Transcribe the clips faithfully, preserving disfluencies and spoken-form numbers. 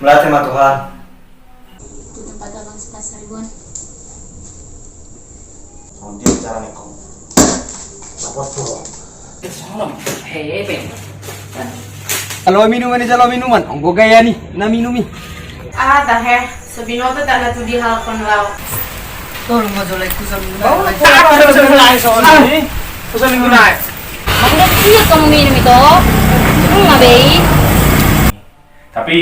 Mauliate ma Tuhan. Tutup mata bang, sebelas ribuan. Songon dia bicara niko. Lapor tu. Hei, pe. Jalo minuman i, jalo minuman. Anggo gaya ni na minum i. Ah, tahe. So binoto tanda tu dihalakon laho. Tolong ma jolo, ikku so minum. Oh, ikku so minum. Ikku so minum. Mangga dia kamu minum itu. Minum ma be i. Tapi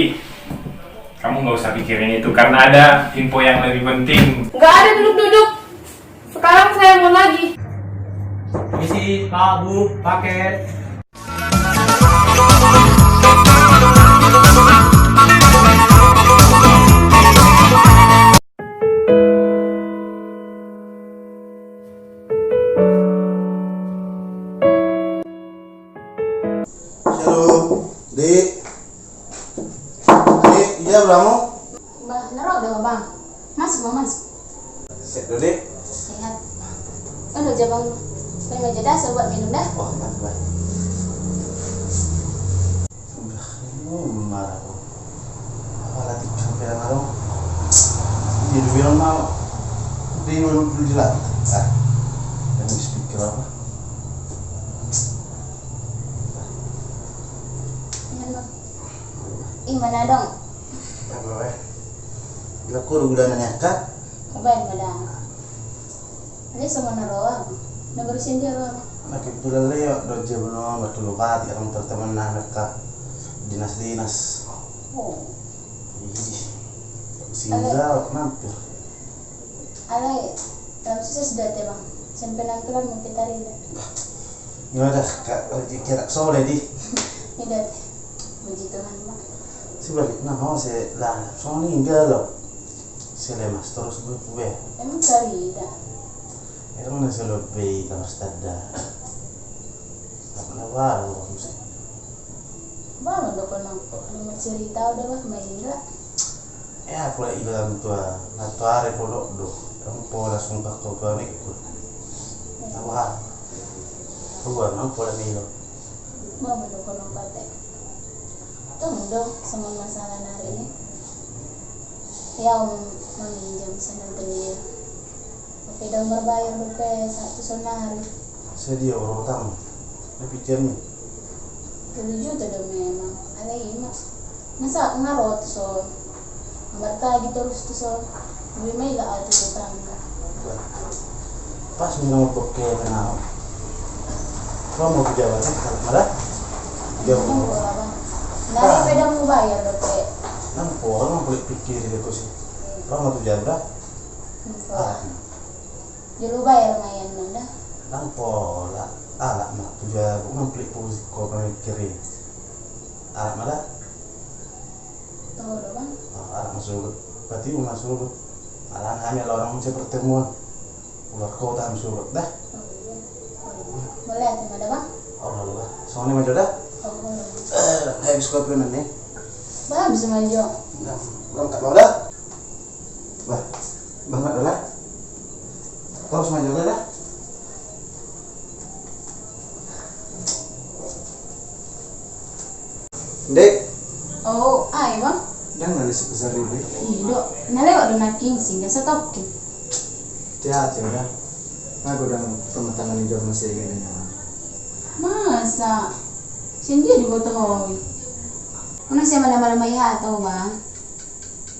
kamu nggak usah pikirin itu karena ada info yang lebih penting. Nggak ada duduk-duduk. Sekarang saya mau lagi. Permisi, Pak, Bu, paket. Halo, Dik. Dik, iya, beramu? Bah, na ro do, Bang. Masuk, Bang, masuk. Sehat do, Dik? Sehat. Aduh, jabang. Pai ma jo da, so buat minum da. Oh, mantap, Bang. Udah, ini marah, Bang. Apa lagi sampai malam? Dia bilang mau. Dia belum jelas. Ah, yang speaker apa? Ima na adong. Apa, weh? Dilakku do gulana ni angka. Kabaen ma da. Alai songon na ro, na baru sian dia ro. Na kebetulan lewat do dia, bano, martulupati, adong pertemanan angka dinas-dinas. Oh. Ih, singgah mampir. Alai, lam suses da te, Bang. Sian penampilan mungkin tarida. Ima da, kak, kira sole di. Ida te. Puji Tuhan, Bang. Sebalikna, mau se lalap, songon i galau. Se lemas terus gue, gue. Emang tarida. Emang na se lobe i, lemas tanda. Apa na baru, Bang, se? Bah, mandok nang, nang cerita udah, bah, maila. Eh, apa la ila nang tua, na tua are podok do. Emang pola sumpah kau tua nikku. Tahu ha? Tua nang pola milo. Bah, mandok nang pate. Tong do, sama masalah nari ini. Ya, om, maminjam senang telir. Oke, dong, berbayar dope satu sonari. Sedia orang utang. Na pikiran ni. Tolu juta do memang. Alai ima. Masa ngarot so. Martagi terus tu so. Lebih mai lah atu utang. Pas ni nomor poke na. Kau mau kerja apa sih? Malah? Dia mau. Nari pedang mau bayar dope. Nang pola, nang pola pikir dia tu sih. Kau mau kerja apa? Ah. Jolo bayar ma ian nanda. Nang pola, alak ma tu jago, nang pelik puji ko pamikir i. Alak ma da? Toho do, Bang. Ah, alak ma sugut. Berarti ma sugut. Alana hami ala orang muse pertemuan. Ular kota hami sugut da. Oh, iya. Boleh ate ma da, Bang? Oh, lalu da. Songon i ma jo da? Oh, boleh. Eh, habis kopi nanti. Bah, habis ma jo. Nah, berangkat lo da. Bah, bah, mat dola. Torus ma jolo da. Dek. Oh, ai, Bang. Dang na lesi pasar ini. Ido, na lewat do nangkin, singgah satokin. Tia, tia, da. Aku dang pematangan ni jor masih gini nyaman. Masa? Sendiri buat hoi. Mana siapa nama-nama ya atau, Bang?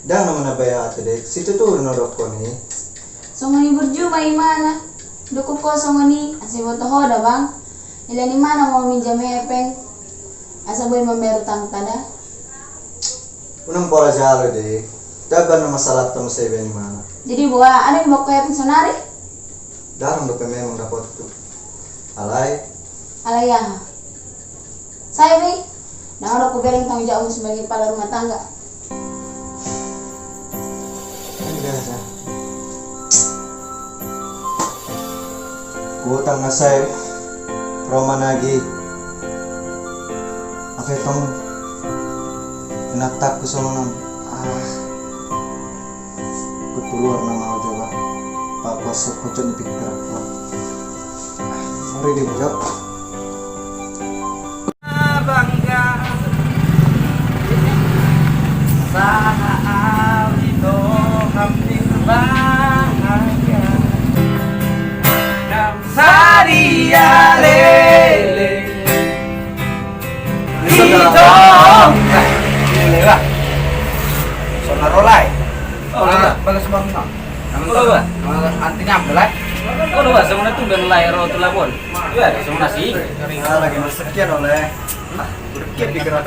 Dang na manabaya ate, Dek, situtu do na dokkon i. Songon i burju ma imana. Dokkon ho songon i, asa iboto ho da, Bang. Ilan imana mau minjam hepeng, asa boi mambayar utangta da. Unang pola jalo, Dek. Daban na masalahta muse ibaen imana. Jadi boha, adong iboan ho hepeng sonari? Dang adong dope memang dapotku. Alai. Alai aha? Sai be, dang adong hubereng tanggung jawabmu sebagai kepala rumah tangga. Kan biasa. Huutang na sai ro managi. Ake tong. Pinatahku songon on. Ah. Kutuluar nama au jawa. Pakuas sopocon di pikir aku. Mari di bujak. Bangga. Sa Ro lae. Olo, Bah. Bagas bang. Olo, Bah. Antinya apa lae? Olo, Bah, songon na tumben lae ro tu lapo on. Iya, songon na si. Ah, lagi masak ya, Ro, lae. Udah kian pikiran.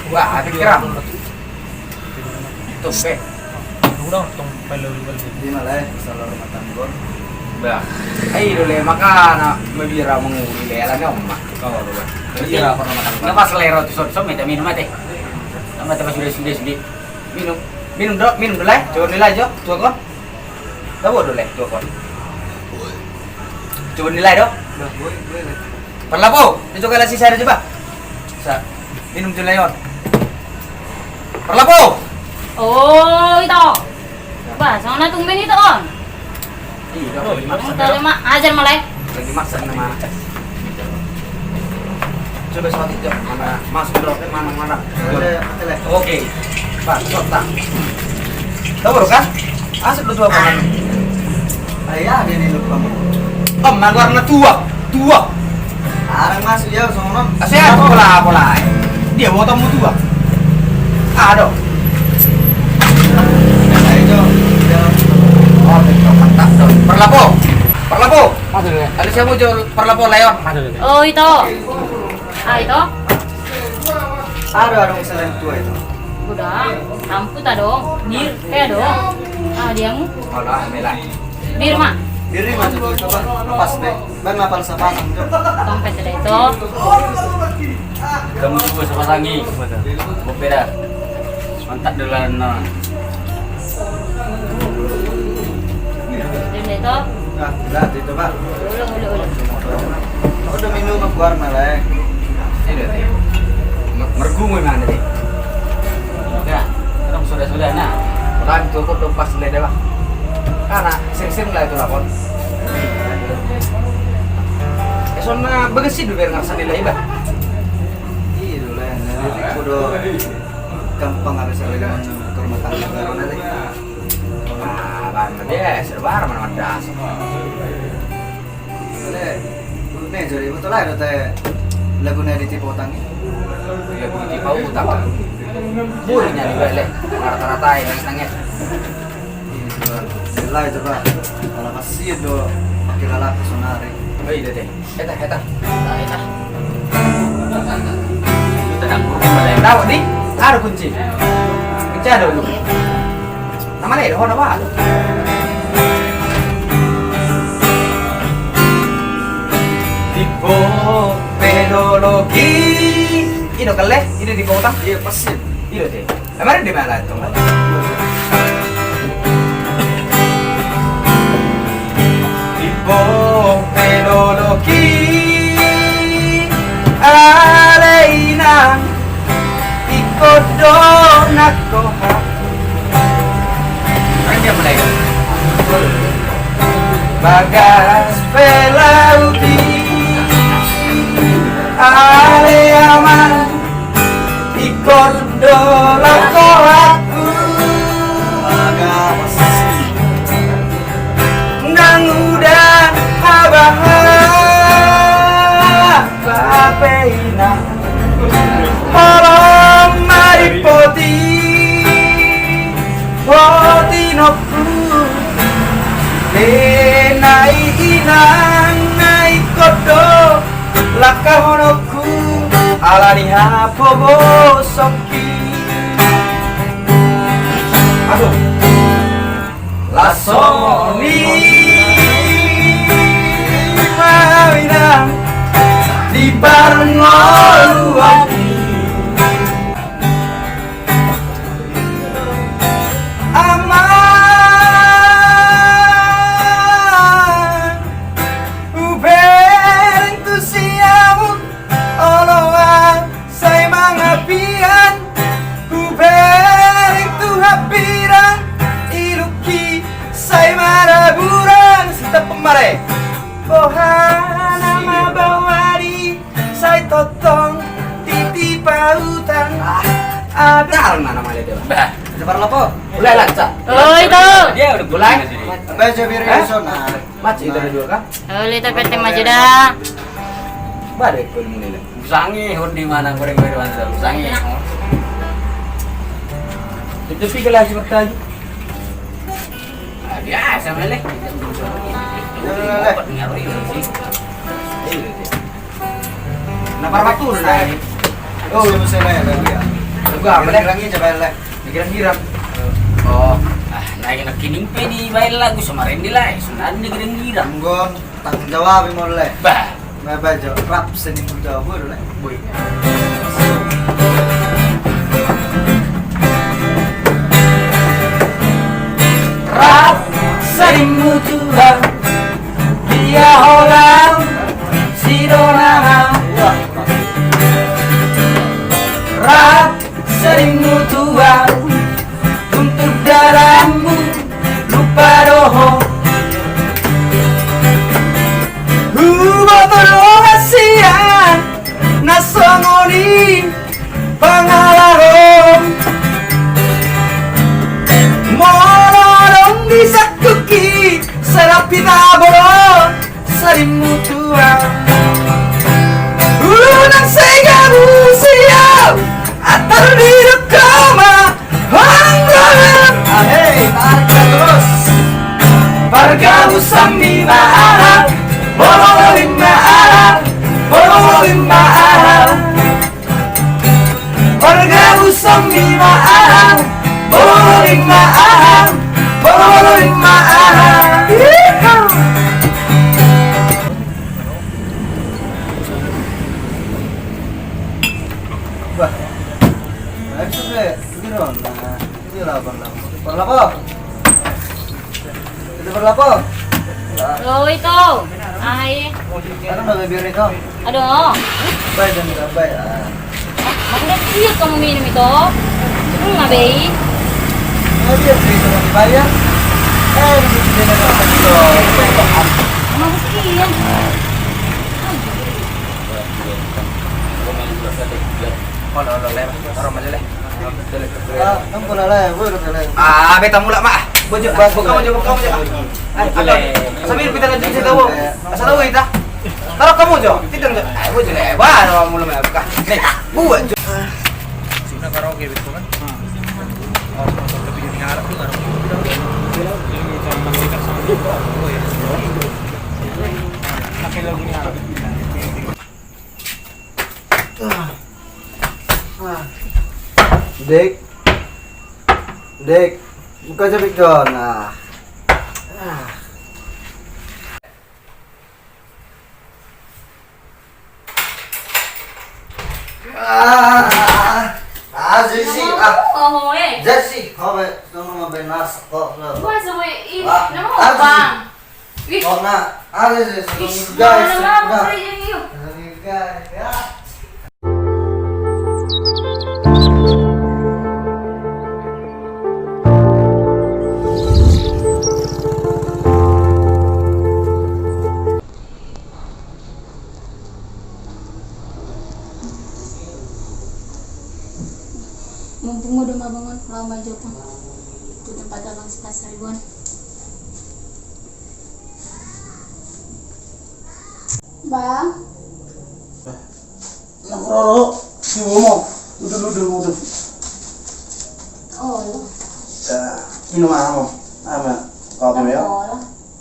Wah, pikiran. Tuh, be. Udah tong pelu. Di mana, lae? Masalah rumah tangga. Bah. Ai, Ro, lae, makana mabira manguli, lae, ala ni omak. Kau, Ro, Bah. Mabira apa rumah tangga? Nggak pas lae ro tu sop-sop, minta minum ate. Sama tempat sudah, sudah, sudah. Minum. Minum do, minum do lae. Coba nilai jo, tuak on. Tabo do lae, tuak on. Coba nilai do. Parlapo, itu kalau sisa ada coba. Sa, minum jo lae on. Parlapo. Oh, itu. Bah, songon na tumben ito on. Iya, lagi maksa. Ajar ma lae. Lagi maksa na mana. Coba sotik jo, mana masuk do, mana, mana. Oke. Pak, sotak. Tahu baru kan? Asik betul apa kan? Ayah dia ni lupa. Om, mana warna tua, tua. Arang masuk ya, songon. Asia, pola, pola. Dia bawa tamu tua. Aduh. Ayo, Jo. Oh, betul, mantap, Jo. Parlapo. Parlapo. Ada siapa, Jo? Parlapo, lae on. Oh, itu. Ah, itu. Ada, ada selain tua itu. Udah, ampun, tak dong. Dir, kayak dong. Ah, dia mu. Alah, melai. Dir, Mak. Dir, Mak, coba, coba. Pas, be. Bang, apal sapasang, Jo. Dompet ada itu. Kamu juga sapasangi. Beda. Mantap dulu, nah. Dir, itu. Nah, udah, itu, Pak. Ulang, ulang, ulang. Aku udah minum, aku keluar, malah, eh. Ini udah, Teh. Mer-, mergumu, emang, Teh. Ya, orang sudah-sudah, nah. Orang tua kau dompas, Teh, dah, Pak. Karena sering-sering lah itu lapor. Eh, soalnya bagas sih, biar ngerasa nilai, Pak. Iya, dulu, ya. Nah, jadi aku udah gampang ada saling ke rumah tangga baru nanti. Ah, kan, dia serba mana das. Boleh. Nih, jadi betul lah, ada teh lagu nih di tipe utang ini. Lagu di tipe utang. Murnya di balik. Rata-rata yang nangis. Ini, coba. Nilai, coba. Kalau kasih do, pakai lalap sonari. Oh, iya, Teh. Eta, eta. Nah, eta. Tahu, di? Ada kunci. Kunci ada, lu. Nama lagi, ada apa? Di po pedologi. Ino kele, ino di kota. Iya, pas sih. Ino, Teh. Kemarin di mana tuh? Di po pedologi ale inang, ingkon do nanggo hamu. Kan dia mulai. Bagas pe lauti ale amang. Ingkon do laho aku. Ndang udan habaha bape inang. Holong ma dipoti, poti nokku. Denai inang na ingkon do langkahononku ala ni hapobosonki. Aduh. Laos songon i ma inang di parngoluan i. Amang, hubereng tu siamun oloan sai mangapian, hubereng tu hambirang ilungki sai maraburan. Sitap pemare. Boha nama bawari sai tongtong di tipe utang. Ah, ada. Nah, nama dia, Bang. Bah. Sebar lapo. Mulai lancar. Oh, itu. Dia udah mulai. Apa aja biar. Hah? Sona. Macet itu dulu kan? Oh, lihat P T macet dah. Balik ke mulai. Sangi, hor di mana, goreng, goreng, mana, sangi. Itu sih gelas seperti tadi. Ah, biasa, Mele. Na parmatur na i. Oh, udah selesai lah, ya. Lagu apa, Leh? Girang-girang aja, Bang, Leh. Girang-girang. Oh, ah, na, na kining pe dibaen lagu sama Randy lah. Sunat ni girang-girang. Tanggung jawab i, Mole. Bah. Bah, bah, jo, rap seni muda, boy, Leh. Boy. Rap seni muda. Dia orang si dona. Rap seni muda. Untuk dalammu lupa doho. Huboto do hasian na songon i pangalaho. Molo adong di sangkuki sada pita bolon. Sarimu tuang. Unang sega musiau. Atar di dukama. Hanggalan. Ahei, tarik terus. Pargabu sambi ma aha. Bolong lima aha. Bolong lima aha. Pargabu sambi ma aha. Bolong lima aha. Bolong lima aha. Yeehaw. Bah. Nah, itu be, itu dong. Nah, ini lah, Bang, lah. Bang, lah, Bang. Itu berlaku. Oh, itu. Ai. Anu, Bang, biar itu. Aduh. Baik, dan baik. Ah. Maksudnya, iya, kamu minum itu. Enggak, Bei. Nah, biar itu, Bang, bayar. Eh, ini dia, Bang. Emang mesti, iya. Olo, olo, Leh. Taruh aja, Leh. Ah, ampun, Leh. Gue udah, Leh. Ah, beta mulak, Mak. Bojo, buka, Bojo, buka, Bojo. Ayo, sambil kita lanjut, saya tahu. Asal tahu kita. Taruh kamu, Jo. Tidak, Jo. Ayo, Bojo, Leh. Wah, ada mulai, Mak. Buka. Nih, buat, Jo. Sini karaoke, betul kan? Oh, tapi jadi ngarep tuh, ngarep. Oh, iya. Pakai lagu ngarep. Dik. Dik. Buka jabik, Jon. Nah. Ah, ah, Jesi, ah. Jesi, ho be, tunggu ma be nas, kok, lo. Wah, sama i, nama, Bang. Ih. Oh, nah, ada sih, guys. Mana, mana, guys, ya. Mumpung modom abang on, lau ma jopang tu tempat abang si pasar ibuan. Bang. Nah, roro, si Bomo, udah, udah, udah. Oh, iya. Ya, minum apa? Apa? Kopi ya?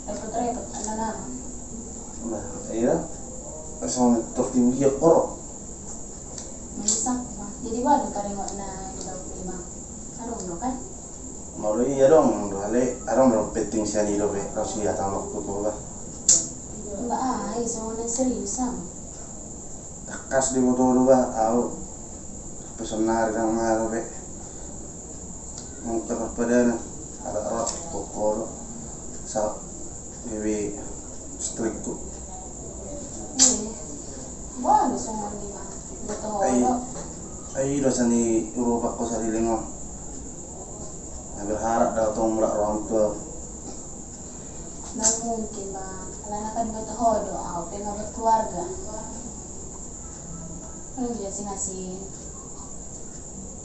Repot-repot, anak-anak. Nah, iya. Pas mau ngetok di dia, koro. Bisa, Bang. Jadi, baru taringot na di dalam lima. Aduh, lo kan? Molo i adong do ale, adong do penting sian i dope, ro sian anak tutu ba. Ba aha, i songon na serius am. Takkas diboto do ba au. Pesan na ari dang ma dope. Mungkin apa dana, ada rot kokolo. Sa Bebe, istriku. Ai, ai do sani urupak ko sariling on. Na berharap da tong mulak roham tu au. Nggak mungkin, Bang. Alana kan buat ho do, au pe nggak berkeluarga. Kan dia sih ngasih.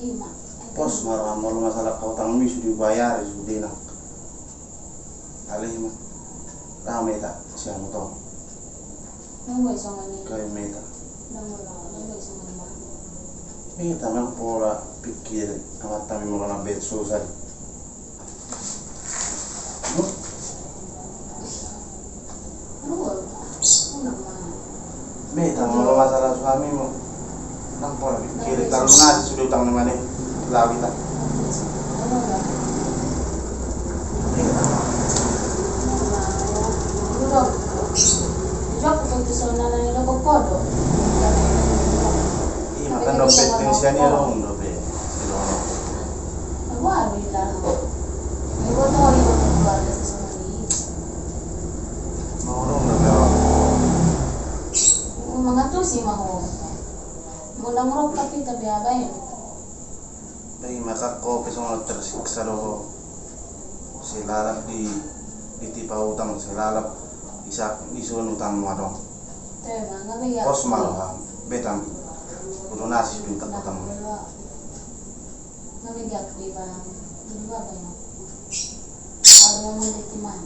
Ima. Pos ma roham, molo masalah hutangmi sudah dibayar, sudah nak. Alai ma. Rame ta sian motong. Nunggu i songon i. Kai meta. Nunggu lo, nunggu i songon i, Bang. Hita ma pola pikir, amanta mi molo na bet susah. Hita ma molo masalah suamimu. Nang pola pikir, tarlunasi sude utang ni mane. Lawi ta. Iya, maka dope tensian ia dong, dope. Mau dong, dope. Mangatusi ma ho. Molo nang rongkap hita be abaen. Dai, maka ho pe songon tersiksa do ho. Sai lalap di, ditipa utang, sai lalap isa, ison utangmu adong. Pos ma roham, bet am. Udah nasi pinta utangmu. Nang migak di bang. Di bang. Aru nang di timan.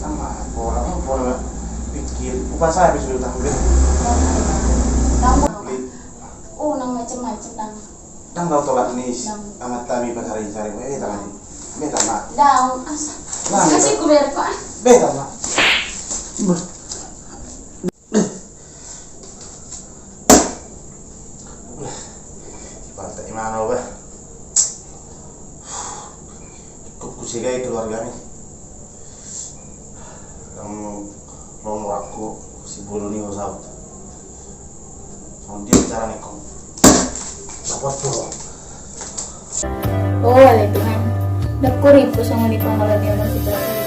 Ama, bola, bola. Pikir, upa saya bisa utang bet. Tambah. Oh, nang macam-macam nang. Ndang dao tolak ni amanta mi pasaring-saring, eh, tangan. Be tangan. Ndang, asa. Kasih ku ber ko, ah. Be tangan. Ipalta imana, bah. Cukup kusigai keluarga ni. Yang lo morakku si bulu ni ho saut. Songon dia cara ni kong. Dapat pulo. Oh, ale Tuhan. Dakku ripu songon i pangalaman yang masih terjadi.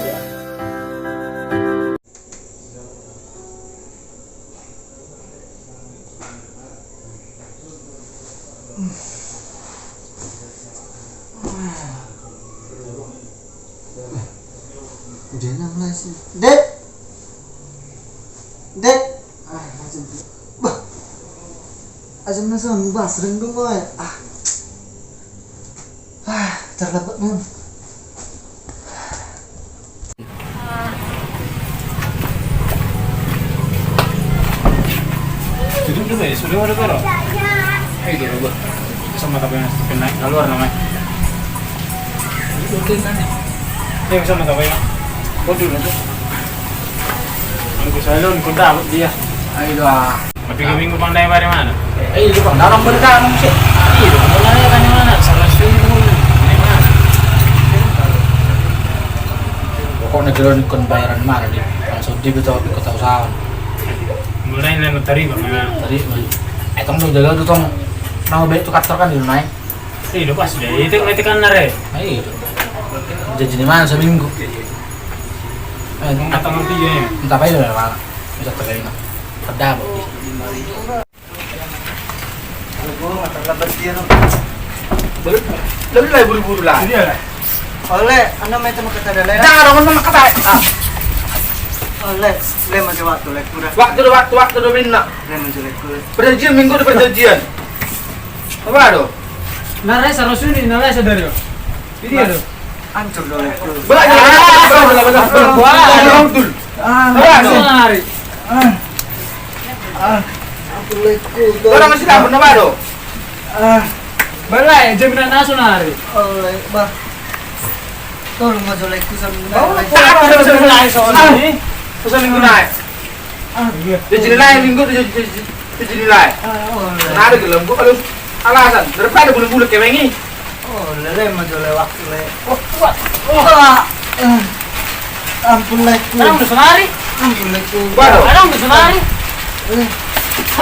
Udah enam belas ya. Dek. Dek. Ah, macam tu. Bah. Asam nasa bahas rendung kau ya. Ah. Ah, terlambat memang. Duduk dulu ya, sudah ada berapa? Ayo dulu, Bu. Sama tak pernah kena keluar namanya. Duduk dulu, nanya. Eh, sama tak pernah. Kau dulu tuh. Angku salon, kau dapat dia. Ayo dah. Tapi kau minggu pandai pada mana? Eh, itu Bang, dalam berdalam sih. Iya, pandai pada mana? Salah sumur. Pandai mana? Pokokna jolo ni kon bayaran mana di. Langsung di betul di kota usaha. Mulai nang tarima mana? Tarima. Eh, tong do jaga tu tong. Nama baik tu kantor kan di rumah. Iya, pas deh. Itu ngerti kan nare. Ayo. Jadi ni mana seminggu? Eh, atau nanti ya. Entah apa itu lah. Bisa terkena. Ada apa? Aduh, gua nggak terlambat dia, no. Belum, belum lah, buru-buru lah. Iya lah. Oleh, anu, main sama kata ada lain. Jangan, orang sama kata. Ah. Oleh, lem aja waktu, lek, udah. Waktu do, waktu, waktu do, minna. Lem aja, lek, udah. Perjanjian minggu ada perjanjian. Apa do? Nara sa rasuni, nara sa dari. Ini ada. Hancur do, lek. Belah, belah, belah, belah, belah. Wah, betul. Ah, belah, betul. Ah. Ah, ampun, lekku. Orang masih tak pernah baru. Ah. Balai, jaminan naso nari. Oh, lek, bah. Tolong aja, lekku, sambil naik. Aku udah bisa naik soalnya. Ah. Bisa minggu naik. Ah, iya. Dia jadi lain minggu, dia jadi, dia jadi, dia jadi lain. Ah, oh, lek. Kenapa gelem? Gua kalau alasan, daripada bulan-bulan kayak ini. Oh, lele, maju lewat, le. Oh, kuat. Oh. Ah, eh. Ampun, lekku. Adong do sonari. Ampun, lekku. Waduh. Adong do sonari. Eh.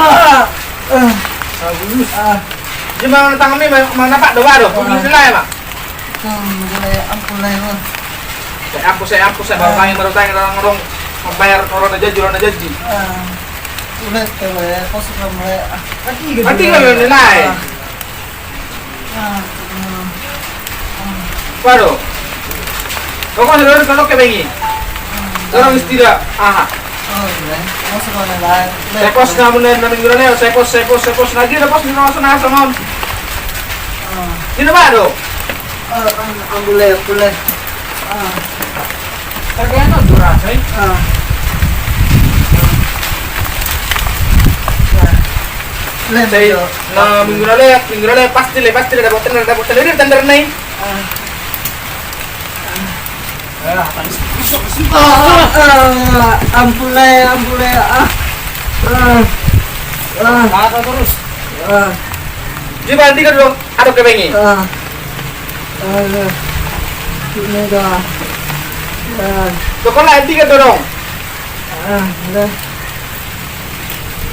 Ah, eh. Bagus. Ah. Dia mau tangan ni, mau, mau nampak do, waduh. Oh, bisa lah, Mak. Ampun, le, ampun, le, Mak. Saya ampun, saya ampun, saya baru tanya, baru tanya, orang, orang membayar, orang ada janji, orang ada janji. Ah. Ulet, le, pos kamu, le. Ah. Nanti kan, le, naik. Ah. Waduh. Kau kan sudah kalau kebengi. Orang istirahat. Aha. Oh, iya. Masuk mana lain? Saya pos kamu nih, enam minggu lalu, saya pos, saya pos, saya pos lagi, ada pos di rumah sana, sama. Ah. Tidak, Pak, do. Ah, ah, boleh, boleh. Ah. Kerjaan lo durasi. Ah. Ah. Sai, na minggu na laho, minggu na laho, pasti le, pasti le, dapot tender, dapot tender, tender na i. Ah, ah, ah, ampun le, ampun le, ah, ah, ah. Apa terus? Ah. Di mana tiga dong? Ada kebengi. Ah. Ah. Ini dah. Ah. Toko lain tiga dong. Ah, udah.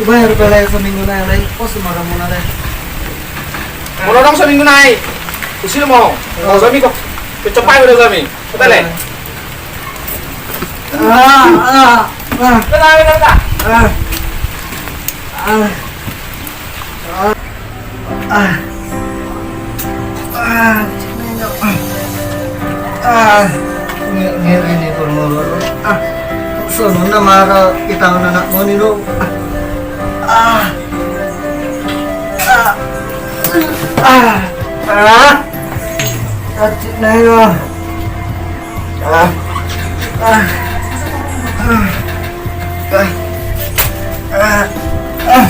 Dibayar pala saminggu na i, pos ma hamu na i. Molo adong saminggu na i. Usil ma ho. Adong sami kok. Kecopai adong sami. Betul ya? Ah, ah, ah. Tenang, tenang, tenang. Ah. Ah. Ah. Ah. Ah. Ah, nge-, ngeri ni, Purnomo. Ah, songon na mara kita anak ngoni do. Ah, ah, ah, ah, ah, ah, ah, ah, ah, ah, ah.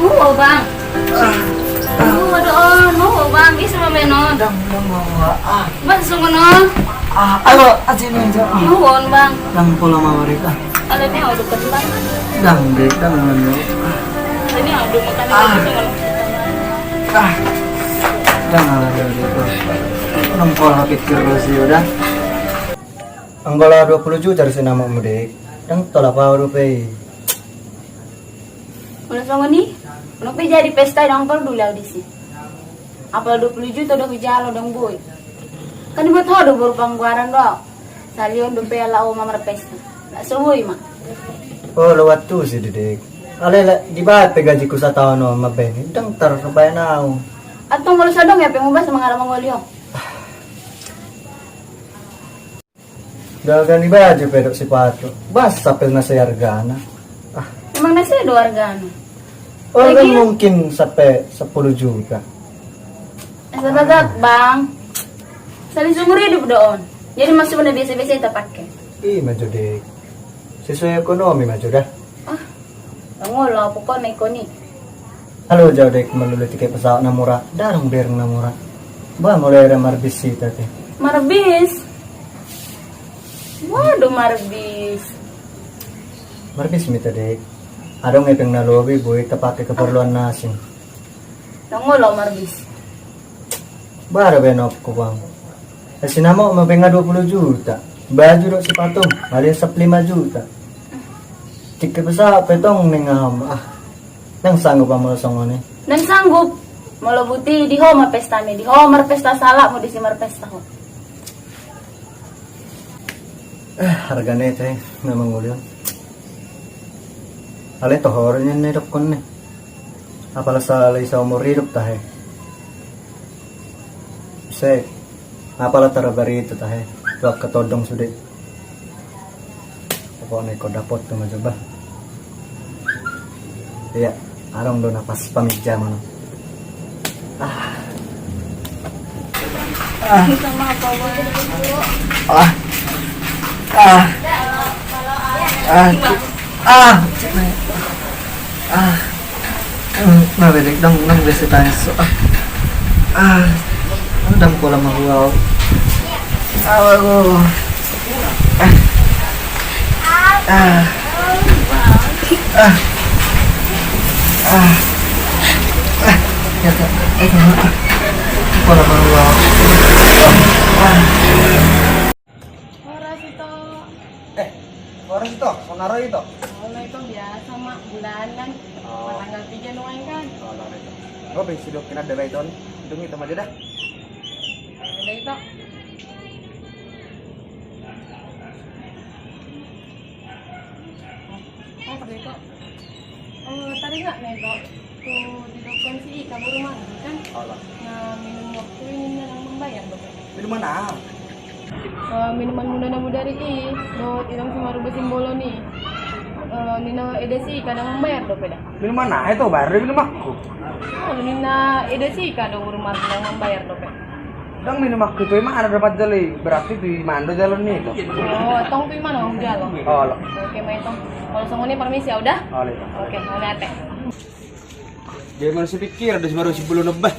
Muho, Bang. Muho do on, muho, Bang. Bisa ma baen on. Dang, dang, muho. Ah. Bang, songon on. Ah, ayo, aji meja. Muho on, Bang. Dang pola mawarit, ah. Alani au do kentang. Dang, Dek, dang, dang, dang. Alani au do makan. Ah. Ah. Dang, ala, dang, dang. Nang pola pikir lo si udah. Anggo la dua pulu juta do sinamotmu, Dek. Dang tolap au dope i. Molo songon i, unang pe jadi pesta, dang tolap do au disi. Apala dua pulu juta do hujalo, dang boi. Kan dibuat ho do boru panggoaran do. Sahali on dope ala ho ma marpesta. Nda so boi ma. Oh, lewat tu si Didek. Alai la dibaen pe gajiku sataon on mambaen i, dang tarbaen au. Antong molo so adong hepengmu, basa ma nga ra mangoli ho. Gaga ni baju pe dohot sipatu. Basa pe na sai argana. Ah. Emang na sai do argana? Oh, kan mungkin sampe sampulu juta. Asa bagak, Bang. Sahali seumur hidup do on. Jadi maksudna biasa-biasa i tapake. I ma jo, Dek. Sesuai ekonomi ma jo da. Ah, dang olo, pokokna ikon i. Halo, jau, Dek, malulu tiket pesawat na mura. Dang adong bereng na mura. Bah, mulai ada marbis hita te. Marbis? Waduh, marbis. Marbis ma hita, Dek. Adong hepeng na lobi, boi tapake keperluan na asing. Dang olo marbis. Bara baenonku, Bang. Sinamot ma hepeng dua pulu juta. Baju dohot sipatu, ada sap lima juta. Tiket pesawat pe tong ninna ho. Ah. Dang sanggup au molo songon i. Dang sanggup. Molo buti di ho ma pestami, di ho marpesta, sahalakmu disi marpesta ho. Eh, argana i tahe, memang ulion. Alai toho do nian na didokkon i. Apala sahali saumur hidup tahe. Sek, apala tarbarita tahe. Tu angka tondong sude. Pokokna ingkon dapot tu ma jo bah. Iya, adong do na pas paminjaman. Ah. Ah. Ah. Ah. Ah. Ah. Ah. Hmm, na, Dek, dang, dang, biasa tanya so. Ah. Ah, dang pola mahu au. Ah, aduh. Ah. Ah. Ah. Ah. Ah. Ya, Kak. Eh, sama. Pola mahu au. Ah. Horas, Ito. Eh, horas, Ito. Songon na ro, Ito? Olo, Ito, biasa ma bulanan. Oh. Tanggal tiga nuaeng kan. Oh, olo, Ito. Ro pe sidok kena da, Ito. Dung, Ito, ma jo da. Udah, Ito. Oh, Ito. Oh, taringot na, Ito. Tu didokkon si Ika boru manggi kan? Olo. Na minum waktu i ninna dang mambayar dope. Minuman aha? Eh, minuman muda na mudari i, dohot inang si Maruba Simbolon i. Eh, ninna eda si Ika dang mambayar dope da. Minuman aha i, to, bayar do minumanku. Oh, ninna Eda Sika do, boru Margun, ndang mambayar dope. Ndang minumanku, tu ima ada dapat jalo i, berarti tu ima do jalo ni, to. Oh, tong tu ima do jalo. Olo. Oke, ma i tong. Kalau songon i, permisi ya, Uda. Olo. Oke, mauliate. Dia mana si pikir ada si baru si belum nebah.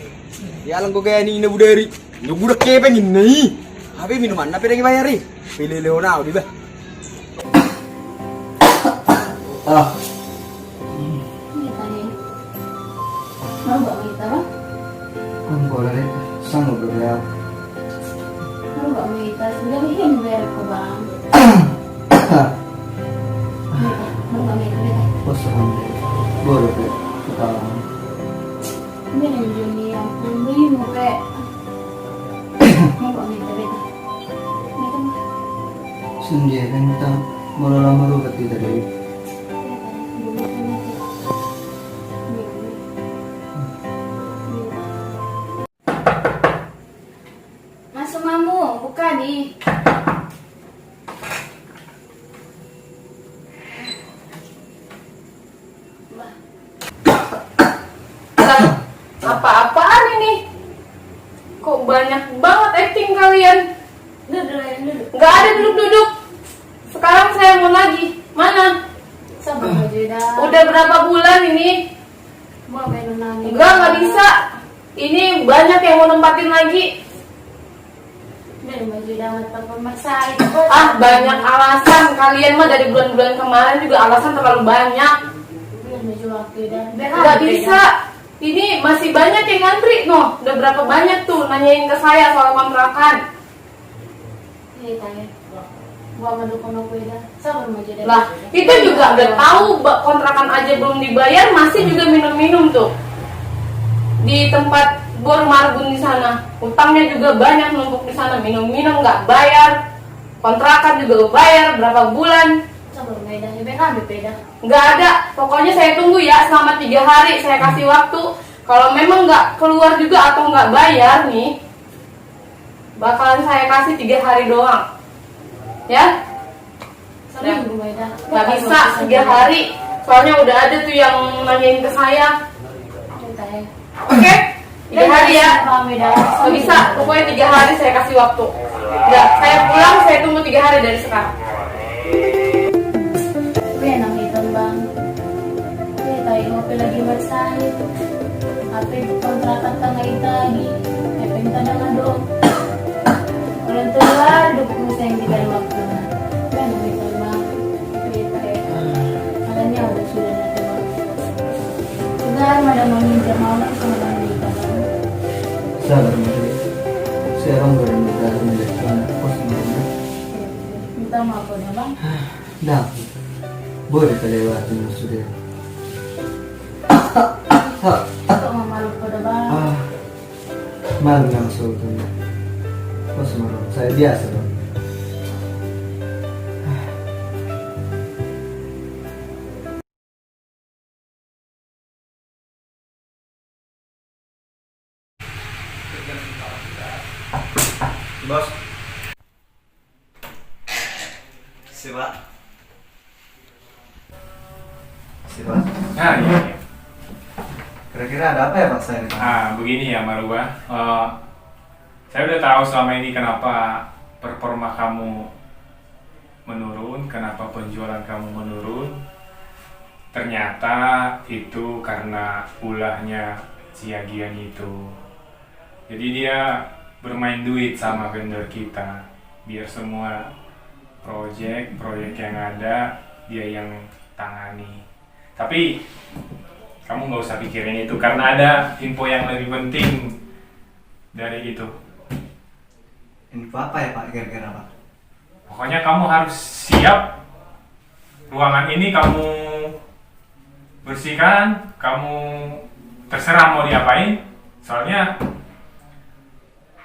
Ya, alangku gaya ni, ina budari. Ina budak kepeng ina i. Apa minuman, apa lagi bayar i? Pilih Leonardo di bah. Ah. Ini tadi. Mau gak kita, Bang? Kan boleh deh, sanggup dong ya. Mau gak kita? Sudah bikin bayar ke bank. Mau gak kita, Bang? Bos, boleh deh, kita. Ini yang Juni yang puluh ini, Pe. Mau gak kita, Bang? Sendiri kan kita mau lama lu berarti tadi. Masuk, Mamu, buka nih. Lah, apa-apaan ini? Kok banyak banget acting kalian? Duduk, duduk. Nggak ada duduk-duduk. Sekarang saya mau nagih. Mana? Sabar aja dah. Udah berapa bulan ini? Mau main nangis. Enggak, nggak bisa. Ini banyak yang mau nempatin lagi. Main baju dah, nggak apa-apa, Mas. Ah, banyak alasan. Kalian mah dari bulan-bulan kemarin juga alasan terlalu banyak. Nggak bisa. Ini masih banyak yang ngantri, noh. Udah berapa banyak tuh nanyain ke saya soal kontrakan. Iya, tanya. Gua sama dukun aku ya, dah. Sabar aja dah. Lah, kita juga udah tahu, ba-, kontrakan aja belum dibayar, masih juga minum-minum tuh. Di tempat Bor Margun di sana. Utangnya juga banyak numpuk di sana, minum-minum nggak bayar. Kontrakan juga nggak bayar, berapa bulan. Sabar, Meda. Ya, Meda, Meda. Nggak ada. Pokoknya saya tunggu ya, selama tiga hari saya kasih waktu. Kalau memang nggak keluar juga atau nggak bayar nih, bakalan saya kasih tiga hari doang. Ya? Seminggu, Meda. Nggak bisa tiga hari. Soalnya udah ada tuh yang nanyain ke saya. Oke? Tiga hari ya. Nggak bisa. Pokoknya tiga hari saya kasih waktu. Nggak, saya pulang, saya tunggu tiga hari dari sekarang. Gue nang hitam, Bang. Gue tahu apa lagi buat saya. Apa itu kontrakan tangga itu lagi? Apa yang tanda ngadong? Orang tua dukung saya yang tiga waktu. Gue nang hitam, Bang. Gue tahu. Makanya udah sudah nanti, Bang. Sudah ada meminjam mau sama Bang Dika, Bang. Sabar, Bang. Saya orang baru minta sama dia. Bang, pos minta. Minta maaf udah, Bang. Dah. Boleh kelewatan sudah. Kok mau malu pada, Bang? Ah, malu langsung tuh. Pas malu. Saya biasa, Bang. Bos. Siap, Pak. Siap, Pak. Ah, iya, iya. Kira-kira ada apa ya, Pak, saya ini, Pak? Ah, begini ya, Maruba. Eh, saya udah tahu selama ini kenapa performa kamu menurun, kenapa penjualan kamu menurun. Ternyata itu karena ulahnya si Agian itu. Jadi dia bermain duit sama vendor kita, biar semua proyek-proyek yang ada dia yang tangani. Tapi kamu nggak usah pikirin itu, karena ada info yang lebih penting dari itu. Info apa ya, Pak, kira-kira, Pak? Pokoknya kamu harus siap. Ruangan ini kamu bersihkan, kamu terserah mau diapain. Soalnya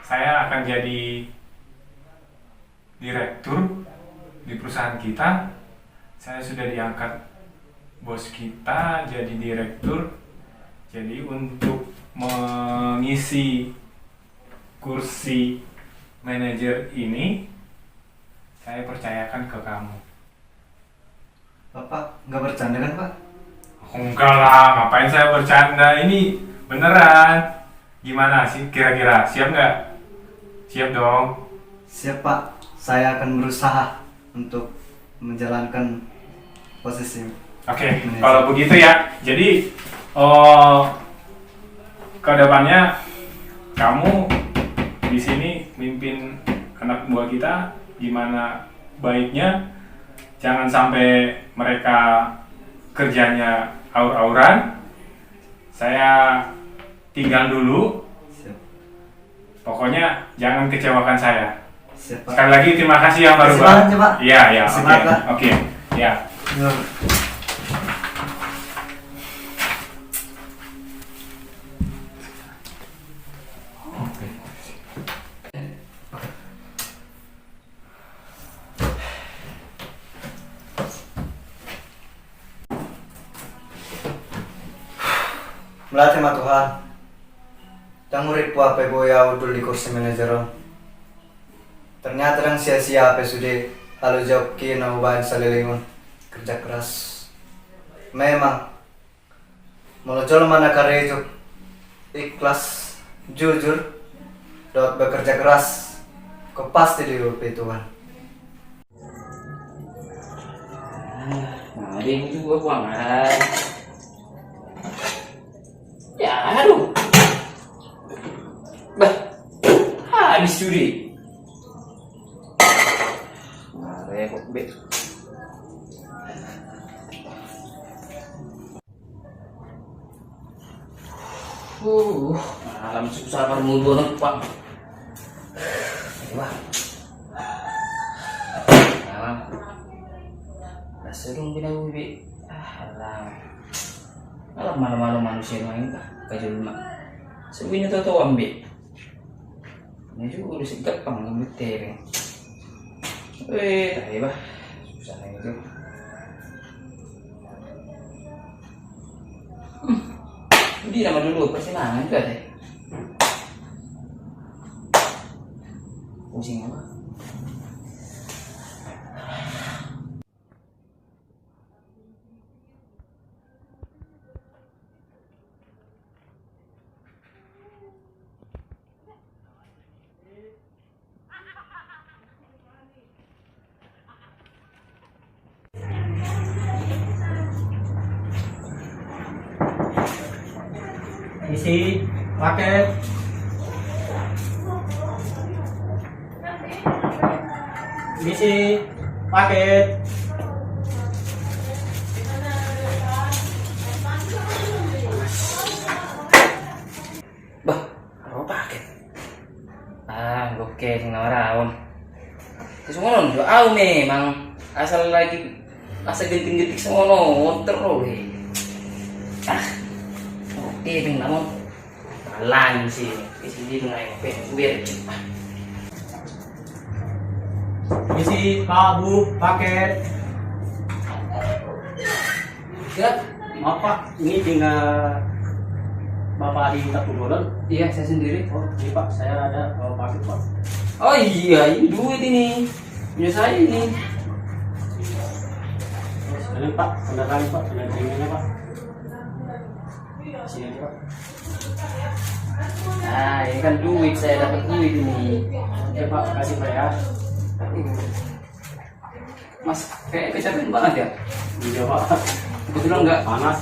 saya akan jadi direktur di perusahaan kita. Saya sudah diangkat bos kita jadi direktur. Jadi untuk mengisi kursi manajer ini, saya percayakan ke kamu. Bapak nggak bercanda kan, Pak? Enggak lah, ngapain saya bercanda? Ini beneran. Gimana sih kira-kira? Siap nggak? Siap dong. Siap, Pak. Saya akan berusaha untuk menjalankan posisi. Oke, kalau begitu ya. Jadi, eh, ke depannya kamu di sini mimpin anak buah kita gimana baiknya. Jangan sampai mereka kerjanya aur-auran. Saya tinggal dulu. Siap. Pokoknya jangan kecewakan saya. Siap, Pak. Sekali lagi terima kasih ya, Pak Rubal. Terima kasih banyak, Pak. Iya, iya, oke. Terima kasih, Pak. Oke, ya. Iya. Mauliate ma Tuhan. Ndang hurippu hape boi ahu hundul di kursi manajer on. Ternyata ndang sia-sia hape sude halojaonki na hubaen saleleng on. Kerja keras. Memang, molo jolma na karejo, ikhlas, jujur, dohot bekerja keras, ko pasti diurupi Tuhan. Nah, dia itu gua buang. Ya, aduh. Bah, habis sudah. Nah, repot be. Uh, malam susah parmuduan, Pak. Wah. Malam. Rasa dong bina ubi. Ah, alam. Alam malam-malam manusia main kah? Kajul mak. Sebini toto ambil. Ini juga udah segap pang ngambil tereng. Eh, tapi bah, susah lagi tuh. Hmm. Dia nama dulu persilangan juga deh. Pusing apa? Misi, paket. Misi, paket. Bah, ro paket. Ah, oke, sing nawar aon. Songon on do ahu memang asal lagi asa genting-genting songon on terus. Ah, oke, bing namun. Lain sih, di sini dengan pen biar cepat. Misi, Pak, Bu, paket. Ya, maaf, Pak, ini tinggal Bapak di Tapubolon? Iya, saya sendiri. Oh, ini, Pak, saya ada bawa paket, Pak. Oh iya, ini duit ini. Punya saya ini. Ini, Pak, tanda tangan, Pak, tanda tangannya, Pak. Sini aja, Pak. Nah, ini kan duit, saya dapat duit ini. Oke, Pak, makasih, Pak, ya. Mas, kayak kecapean banget ya? Iya, Pak. Kebetulan nggak panas.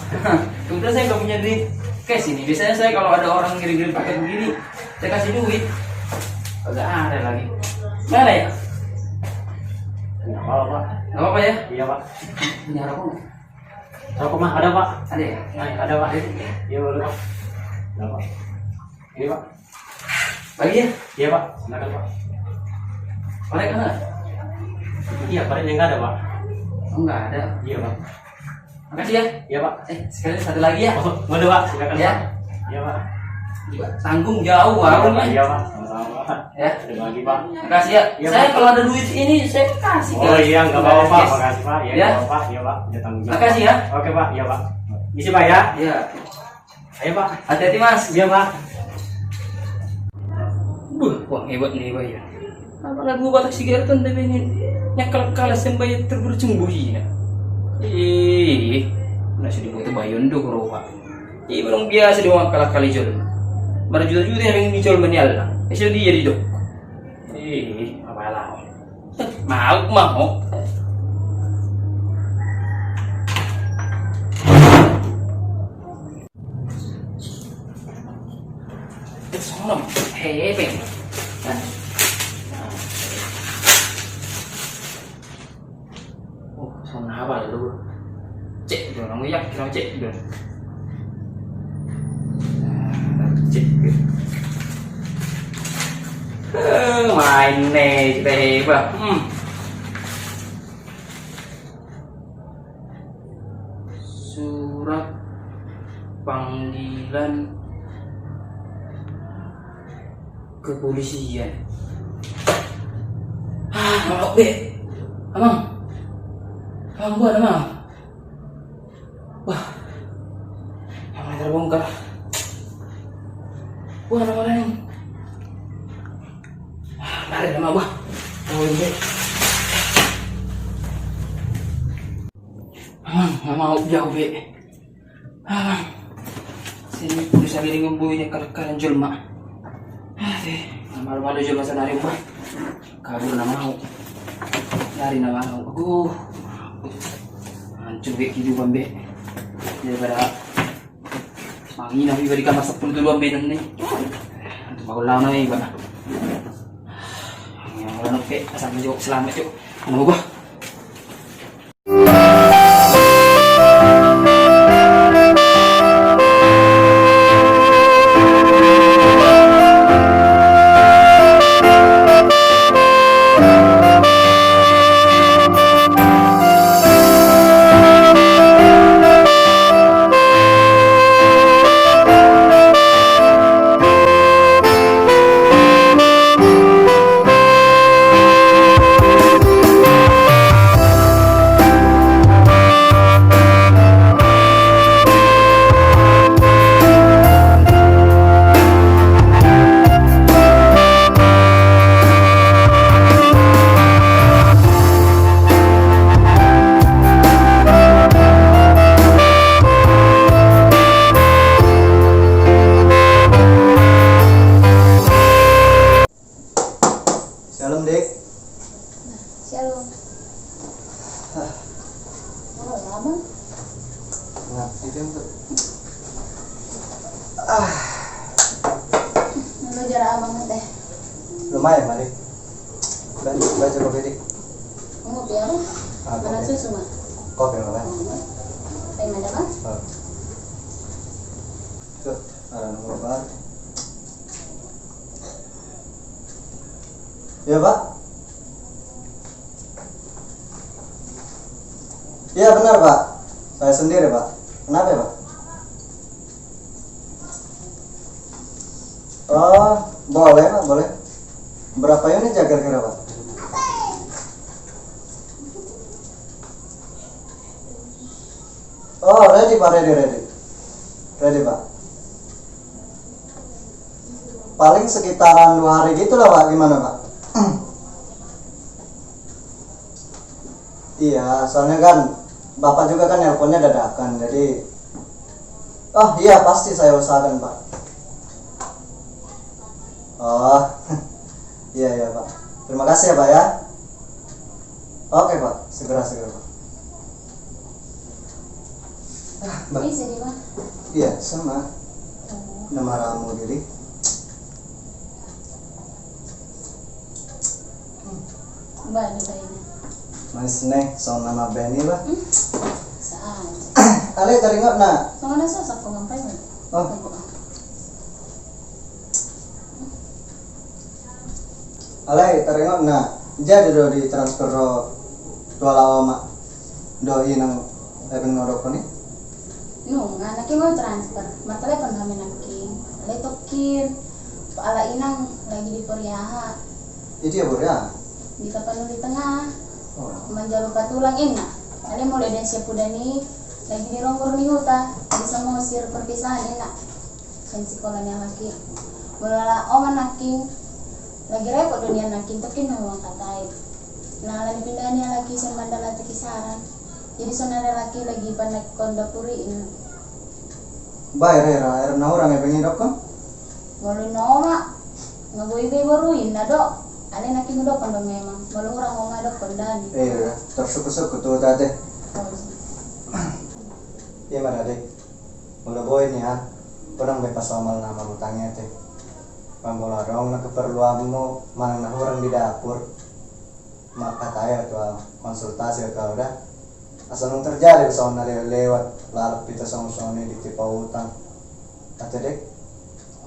Kebetulan saya nggak punya duit cash ini. Biasanya saya kalau ada orang ngirim-ngirim paket begini, saya kasih duit. Nggak ada lagi. Mana ya? Nggak apa-apa, Pak. Nggak apa-apa ya? Iya, Pak. Punya rokok nggak? Rokok mah ada, Pak. Ada ya? Nah, ada, Pak. Iya, boleh, Pak. Ada, Pak. Ini, Pak. Lagi ya? Iya, Pak. Silakan, Pak. Korek ada? Iya, koreknya nggak ada, Pak. Oh, nggak ada. Iya, Pak. Makasih ya. Iya, Pak. Eh, sekali satu lagi ya. Oh, boleh, Pak. Silakan, ya, Pak. Iya, Pak. Juga tanggung jawab warungnya. Iya, Pak. Sama-sama, Pak. Ya. Ada lagi, Pak. Makasih ya. Iya, saya Pak. Kalau ada duit ini, saya kasih. Oh, iya, nggak apa-apa, Pak. Makasih, Pak. Iya, nggak apa-apa. Iya, Pak. Udah tanggung jawab, Pak. Makasih ya. Oke, Pak. Iya, Pak. Misi, Pak, ya. Iya. Ayo, Pak. Hati-hati, Mas. Iya, Pak. Buh, wah, hebat nih, Pak, ya. Apalagi gua batak sigaret kan, tapi ini nyekel kalas yang bayar terbercumbuh ini. Ih, Na so diboto bayon do huroha. Iba adong biasa diboto angka-angka jolma. Marjuta-juta hepeng ni jolma ni Allah. Asa dia didok. Ih, apala. Mau, mau. Sono, hepeng. Oh, sono apa lu? Cek dulu, nang yak, kira cek dulu. Cek dulu. Eh, main nih, kita hebat. Hmm. Surat panggilan kepolisian. Ah, maaf, Be. Amang. Amang, buat, Amang. Wah. Amang, terbongkar. Wah, nama lain. Ah, mari, nama, wah. Oh, ini. Amang, nggak mau jauh, Be. Ah, sini pulsa gini ngebui ni kal-, kalan jolma. Ah, deh, malu-malu jolma sanari, Amang. Kabur na mau. Lari na mau. Aduh. Hancur be kehidupan be. Daripada manginap iba di kamar sepuluh tolu ambenan ni. Antu magolang na iba. Yang lalu pe, asal jawab selamat, Cuk. Anu gua. Shalom, Dik. Shalom. Ah. Oh, lama. Nah, itu yang tuh. Ah. Lu jarak abang teh. Lumayan, Mari. Baca, baca kopi, Dik. Ngopi apa? Ah, mana kopi. Susu, Mak? Kopi, Mak. Ayo, mana, Bang? Ah. Tuh, ada nomor, Bang. Iya, Pak? Iya, benar, Pak. Saya sendiri, Pak. Kenapa ya, Pak? Oh, boleh, Pak, boleh. Berapa unit ya kira-kira, Pak? Oh, ready, Pak, ready, ready. Ready, Pak. Paling sekitaran dua hari gitu lah, Pak. Gimana, Pak? Iya, soalnya kan Bapak juga kan nelponnya dadakan, jadi, oh iya, pasti saya usahakan, Pak. Oh, iya, iya, Pak. Terima kasih ya, Pak, ya. Oke, Pak. Segera, segera, Pak. Ah, Mbak. Bisa, di, Bang? Iya, sama. Oh. Nama ramu diri. Bani bae. Mas ne, songon nama bani, Bang. Hmm? Saat. Ale, taringot na. Songon na sosak ko ngampai, Bang. Oh. Alai, taringot na, jadi do ditransfer ro tu ala oma dohot inang, hepeng na hudokhon i? Nunga, nangkin mau transfer, martelepon hami nangkin. Alai tokkin, tu ala inang lagi di Poriaha. Di dia Poriaha? Di Tapanuli Tengah. Oh. Manjalo patulang inna. Alai molo di Siapudan i, lagi di ronggor ni huta, di Samosir perpisahan inna. Kan sikola ni anakki. Molo ala oma nangkin, lagi repot do nian nangkin, tokkin na huangkatai. Na ala dipinda ni anakki sian Mandala tu Kisaran. Jadi saonari halak i lagi panakkon dapur i, inna. Bah, ira, ira, ira na hurang epeng i dokkon? Molo na oma, nga boi be boru, inna do. Alai nangkin hudokkon do memang, molo hurang oma dokkon da ninna. Ira, tarsukku-sukku tu ate. Ima da, Dek. Molo boi nian, unang be pasomal na marhutang i ate. Molo adong na keperluanmu manang na hurang di dapur, marhatai ahu, konsultasi ahu tu au da. Asa unang terjadi songon na lewat-lewat, lalap hita songon-songon i di tipa utang. Ate, Dek?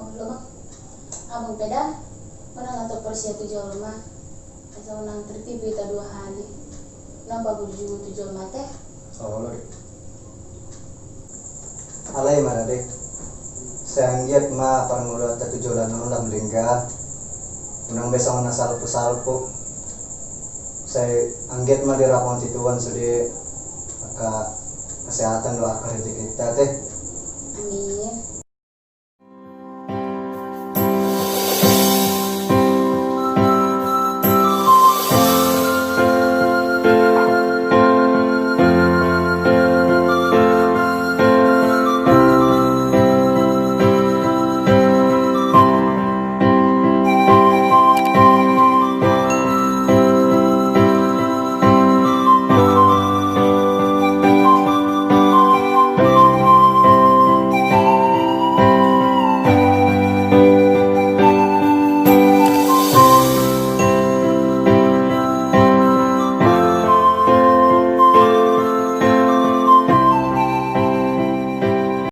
Olo, Bang. Abang pe da, unang ahu porsi tu jolma. Asa unang tertipu hita dua hali. Unang paburju tu jolma, ate. Olo, Dek. Alai ima da, Dek. Sai anggiat ma parngoluanta tu joloan on lam denggan. Unang be songon na salpu-salpu. Sai anggiat ma dirapot ni Tuhan sude angka kesehatan dohot angka rejekinta, ate. Amin.